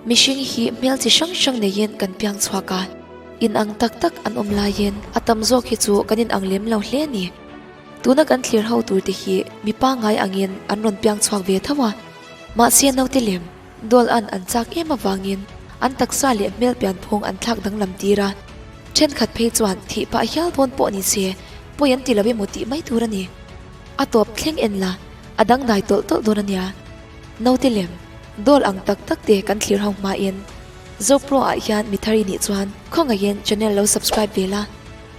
Mihring hi hmel chi hrang hrang neiin kan piang chhuak a, in ang tak tak an awm laiin a tam zawk hi chu kan in ang lem lo hle a ni. Tuna kan thlir ho tur te hi mi pangngai angin an rawn piang chhuak ve tho a, mahse naute lem dawl an an chak em avangin an taksa leh hmel pianphung an thlak danglam tir a, thenkhat phei chuan thih pah hial dawn pawh ni se pawi an ti lo emaw tih mai tur a ni. A tawp thleng en la, a dangdai tawlh tawlh dawn a nia. Naute lem, dawl ang tak tak te kan thlir ho hmain Zopro ah hian mi thar i nih chuan khawngaihin channel lo subscribe ve la,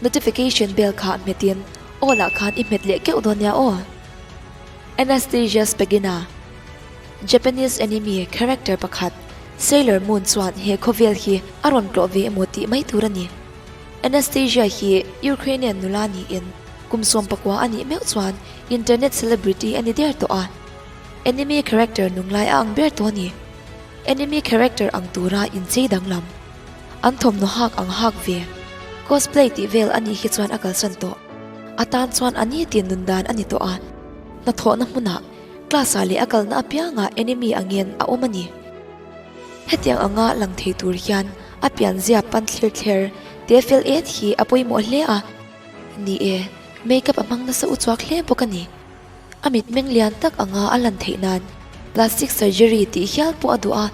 notification bell kha hmetin all ah khan i hmet leh keuh dawn nia aw. Anastasia Spagina, Japanese anime character pakhat Sailor Moon chuan he khawvel hi a rawn tlawh ve emaw tih mai tur a ni. Anastasia hi Ukrainian nula niin kum 19 a nih meuh chuan internet celebrity a ni der tawh a. Anime character nung lai a ang ber tawh a ni. Anime character ang tura inchei danglam. An thawmhnaw hak ang hak ve. Cosplay tih vel a nih hi chuan a kalsan tawh. A tan chuan a ni tin nun dan a ni tawh a. Hnathawhna hmunah, class ah leh a kalna apiangah anime angin a awm a ni. Hetiang anga lang thei tur hian a pianzia pan thlir thler te fel et hi a pawimawh hle a. Ni e, makeup a hmang nasa uchuak hle bawk a ni. A mitmeng lian tak anga a lan theih nan plastic surgery tih hial pawh a duh a,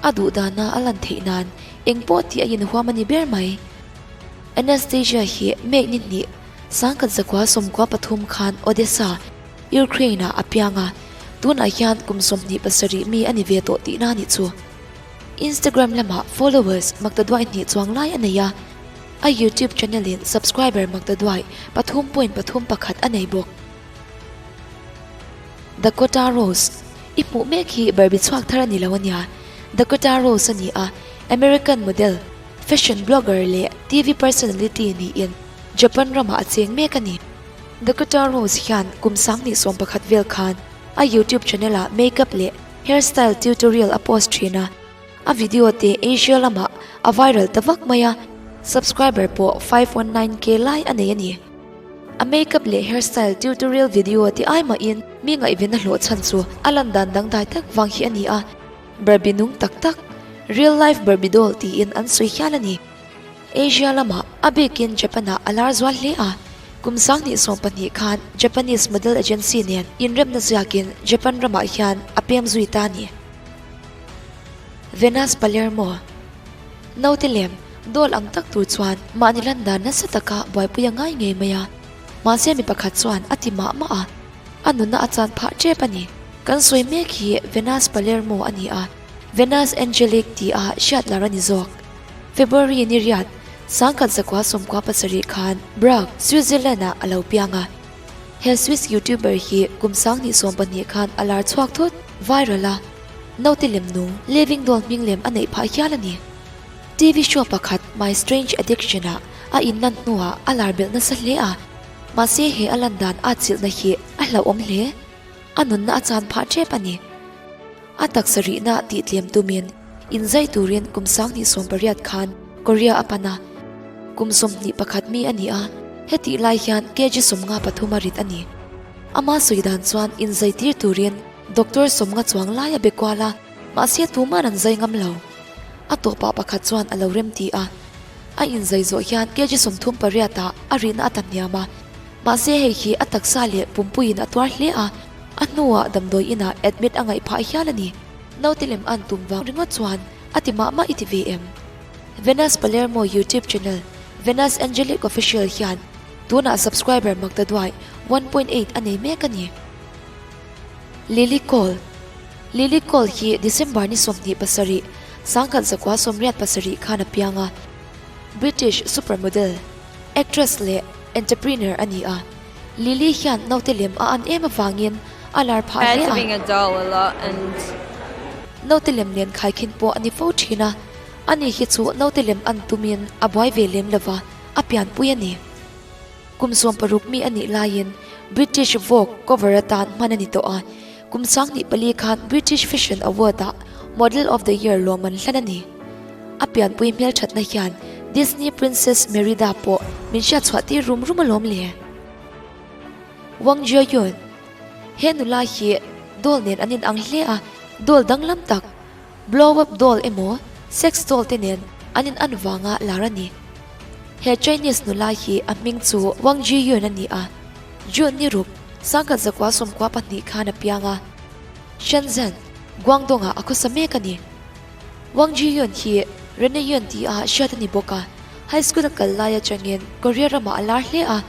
a duh dana a lan theih nan eng pawh tih a inhuam a ni ber mai. Anastasia hi May ni hnih 1993 khan Odessa, Ukraine-ah a piang a, tunah hian kum 27 mi a ni ve tawh tihna a nih chu. Instagram lamah followers maktaduai hnih chuang lai a nei a, a YouTube channel-in subscriber maktaduai 3.31 a nei bawk. Dakota Rose, I hmuh mek hi Barbie chhuak thar a ni lo a nia. Dakota Rose a ni a, American model, fashion blogger leh TV personality niin Japan ramah a cheng mek a ni. Dakota Rose hian kum 2011 vel khan a YouTube channel-ah makeup leh hairstyle tutorial a post thin a, a video te Asia lamah a viral ta vak mai a, subscriber pawh 519K lai a nei a ni. A makeup leh hairstyle tutorial video ti ai mahin mi ngaihven a hlawh chhan chu a lan dan dangdai tak vang hi a ni a, Barbie nung tak tak, real life Barbie doll tiin an sawi hial a ni. Asia lamah, a bikin Japan-ah a lar zual hle a, kum 2012 khan Japanese model agency nen inremna ziakin Japan ramah hian a pem zui ta a ni. Venus Palermo, Naute lem, dawl ang tak tur chuan mahni lan dan nasa taka buaipui a ngai ngei mai a, mahse mi pakhat chuan a ti mah mah a, a nunna a chan phah tep a ni. Kan sawi mek hi Venus Palermo a ni a, Venus Angelic ti a hriat lar a ni zawk. February ni riat, 1997 khan Brugg, Switzerland-ah a lo piang a. He Swiss YouTuber hi kum 2012 khan a lar chhuak thut, viral a, naute lem nung, living doll hming lem a neih phah hial a ni. TV show pakhat My Strange Addiction-ah a inlan hnuah a lar belh nasa hle a, mahse he a lan dan a chilhna hi a hlauhawm hle. A nunna a chan phah tep a ni. A taksa rihna tih tlem tumin inzai turin kum 2018 khan Korea a pan a, kum 21 mi a ni a, hetih lai hian kg 53 a rit a ni. Ama sawi dan chuan inzai tir turin Doctor 50 chuang lai a be kual a, mahse tuman an zai ngam lo. A tawpah pakhat chuan a lo rem ti a, a inzai zawh hian kg 38 ah a rihna a ta hniam a, mahse hei hi a taksa leh pumpuiin a tuar hle a, a hnuah damdawi inah admit a ngaih phah hial a ni. Naute lem an tum vang ringawt chuan a ti mah mah i ti ve em? Venus Palermo YouTube channel Venus Angelic Official hian tunah subscriber maktaduai 1.8 a nei mek a ni. Lily Cole Lily Cole hi December ni 27, 1987 khan a piang a, British supermodel, actress leh entrepreneur a ni a. Lily hian naute lem a an em avangin a lar phah hle to a. being a doll a lot and. Naute lem nen khaikhin pawh a ni fo thin a, ani hi chu naute lem an tumin a buai ve lem lova, a pianpui a ni. Kum 60 mi a nih laiin British Vogue cover atan hman a ni tawh a, kum 24 khan British Fashion Award-ah Model of the Year lawm an hlan a ni. A pianpui hmelthatna hian Disney Princess Merida pawh min hriatchhuah tir rum rum alawm le. Wang Jiayun, He nula hi doll nen an inang hle a, doll danglam tak. Blow up doll emaw sex doll te nen an in an vanga lar a ni. He Chinese nula hi a hming chu Wang Zhiyun a ni a, June ni ruk, sangkhat zakua 92 khan a piang a, Shenzhen, Guangdong-ah a khawsa mek a ni. Wang Zhiyun hi Rene Yun tia hriat a ni bawk a, high school a kal lai atangin Korea ramah a lar hle a,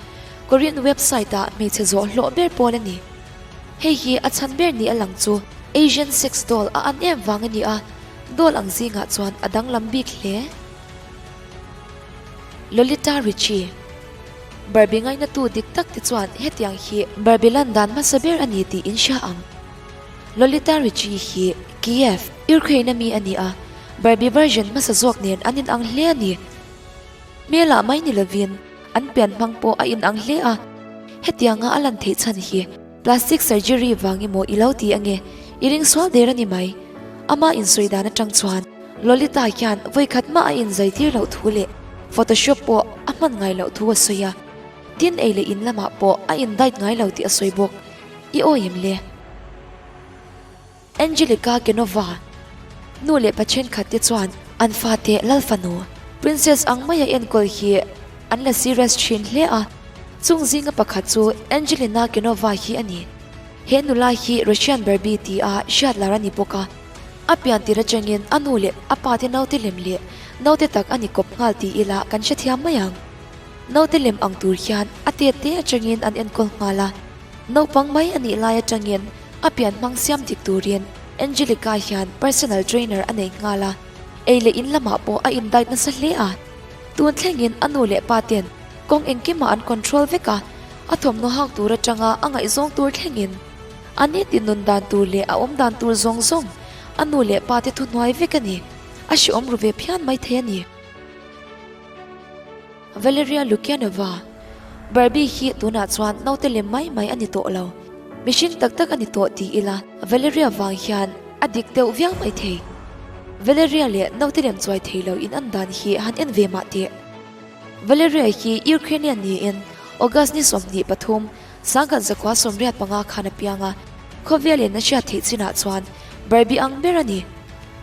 Korean website-ah hmeichhe zawh hlawh ber pawl a ni. Hei hi a chhan ber ni a lang chu Asian sex doll a an em vang a ni a, doll ang zingah chuan a danglam bik hle. Lolita Ritchie, Barbie ngainatu dik tak te chuan hetiang hi Barbie lan dan hmasa ber a ni tih in hria ang. Lolita Ritchie hi Kiev, Ukraine a mi a ni a, Barbie version hmasa zawk nen an inang hle a ni. Hmelah mai ni lovin an pian hmang pawh a inang hle a, hetianga a lan theih chhan hi plastic surgery vang emaw i lo ti ange, i ring sual der a ni mai. Ama insawi dan atang chuan Lolita hian vawikhat mah a inzai tir loh thu leh photoshop pawh a hman ngai loh thu a sawi a, tin ei leh in lamah pawh a in diet ngai lo tih a sawi bawk. I awi em le? Angelica Genova, Nu leh pa thenkhat te chuan an fate Lalfanu, Princess ang maia enkawl hi an la serious thin hle a, chung zinga pakhat chu Angelina Genova hi a ni. He nula hi Russian Barbie tia hriat lar a ni bawk a, a pian tir atangin a nu leh a pa te naute lem leh naute tak a ni kawp nghal ti ila kan hrethiam mai ang. Naute lem ang tur hian a tet te atangin an enkawl nghal a, naupang mai a nih lai atangin A pian hmang siam dik turin Angelica hian personal trainer a nei nghal a, ei leh in lamah pawh a in diet nasa hle a. Tun thlengin a nu leh pa ten kawng engkimah an control vek a, a thawmhnaw hak tur atanga a ngaihzawng tur thlengin a nitin nun dan tur leh a awm dan tur zawng zawng a nu leh pa te thuhnuai vek a ni. A hreawm ru ve phian mai thei a ni. Valeria Lukyanova, Barbie hi tunah chuan naute lem mai mai a ni tawh lo. Mihring tak tak a ni tawh ti ila Valeria vang hian a dik deuh viau mai thei. Valeria leh naute lem chuai thei lo in an dan hi han en ve mah teh. Valeria hi Ukrainian niin August ni 23, 1985 khan a piang a, khawvelin a hriat theih chinah chuan Barbie ang ber a ni.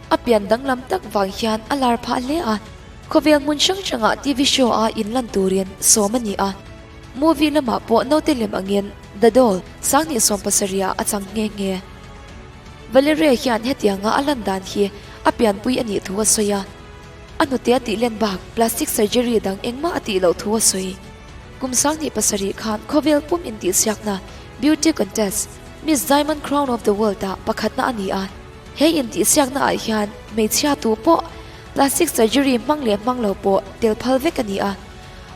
A pian danglam tak vang hian a lar phah hle a. Khawvel hmun hrang hrangah TV show a inlan turin sawm a ni a, movie lamah pawh naute lem angin The Doll 2017 ah a chang nghe nghe. Valeria hian hetianga a lan dan hi a pianpui a nih thu a sawi a, a hnute a tih len bak plastic surgery dang engmah a tih loh thu a sawi. Kum 2007 khan khawvel pum intihsiakna beauty contest Miss Diamond Crown of the World ah pakhatna a ni a, he intihsiakna ah hian hmeichhia tu pawh Plastic surgery hmang leh hmang lo pawh tel phal vek a ni a,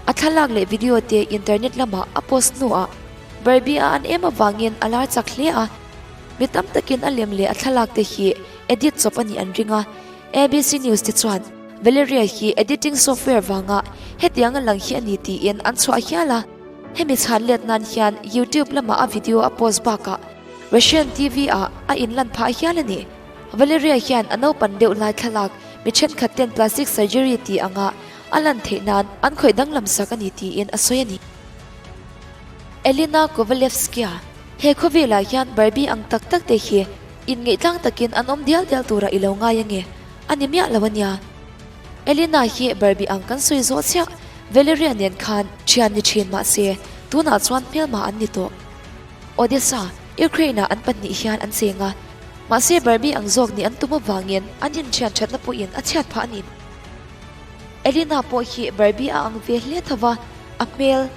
a thlalak leh video te internet lamah a post hnuah Barbie a an em avangin a lar chak hle a, mi tam takin a lem leh a thlalak te hi edit chawp a nih an ring a, ABC News te chuan Valeria hi editing software vanga hetiang a lang hi a ni tiin an chhuah hial a, hemi chhan let nan hian YouTube lamah a video a post bakah Russian TV ah a inlan phah hial a ni. Valeria hian a naupan deuh lai thlalak mi thenkhat ten plastic surgery tih anga a lan theih nan an khawih danglam sak a ni tiin a sawi a ni. Elina Kovalevskaya, He khawvelah hian Barbie ang tak tak te hi inngeih tlang takin an awm dial dial turah i lo ngai ange, a ni miah lo ania. Elina hi Barbie ang kan sawi zawh chiah, Valeria nen khan thian ni thin mahse tunah chuan hmelma an ni tawh. Odessa, Ukraine-ah an pahnih hian an cheng a, mahse Barbie ang zawk nih an tum avangin an inthian thatna pawhin a chhiat phah a ni. Elina pawh hi Barbie a ang ve hle tho va, a hmel,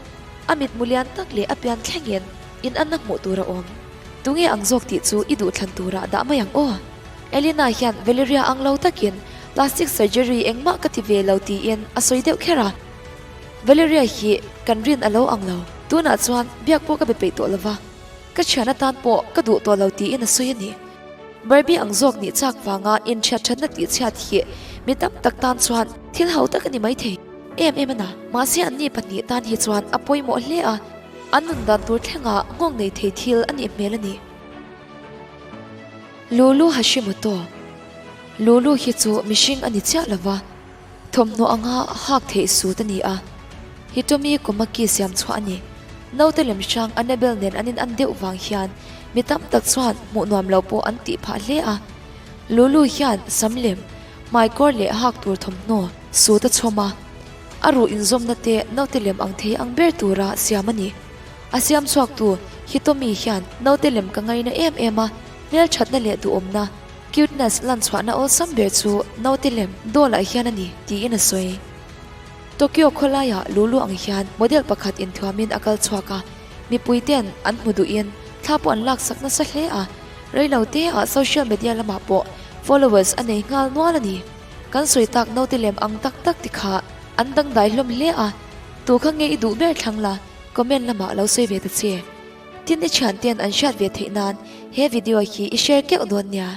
a mitmu lian tak leh a pian thlengin inanna hmuh tur a awm. Tunge ang zawk tih chu i duhthlan turah dah mai ang aw. Elina hian Valeria ang lo takin plastic surgery engmah ka ti ve lo tiin a sawi deuh kher a. Valeria hi kan rin a lo ang lo. Tunah chuan biak pawh ka be peih tawh lo va, ka thian atan pawh ka duh tawh lo tiin a sawi a ni. Barbie ang zawk nih chak vanga inthiat thatna tih chhiat hi mi tam tak tan chuan thil ho tak a ni maithei em em a na. Mahse anni pahnih tan hi chuan a pawimawh hle a, an nun dan tur thlenga nghawng nei thei thil a nih hmel a ni. Lulu Hashimoto Lulu hi chu mihring a ni chiah lo va. Thawmhnaw anga hak theih sut a ni a, Hitomi Komaki siam chhuah a ni. Naute lem hrang Annabelle nen an in an deuh vang hian mi tam tak chuan hmuh nuam lo pawh an tih phah hle a. Lulu hian sam lem, hmaikawr leh hak tur thawmhnaw suit a chhawm a, a ruh inzawmna te naute lem ang thei ang ber tura siam a ni. A siam chhuaktu Hitomi hian naute lem ka ngaina em em a, hmelthatna leh duhawmna, cuteness, lan chhuahna awlsam ber chu naute lem doll ah hian a ni, tiin a sawi. Tokyo khawlaiah Lulu ang hian model pakhat inthuamin a kal chhuak a, mipui ten an hmu duhin thla pawh an laksak nasa hle a, reilo te ah social media lamah pawh followers a nei nghal nual a ni. Kan sawi tak naute lem ang tak tak ti kha an dangdai hlawm hle a, tu kha nge i duh ber thlang la, comment lamah lo sawi ve ta che. Tin i thian ten an hriat ve theih nan he video hi i share keuh dawn nia.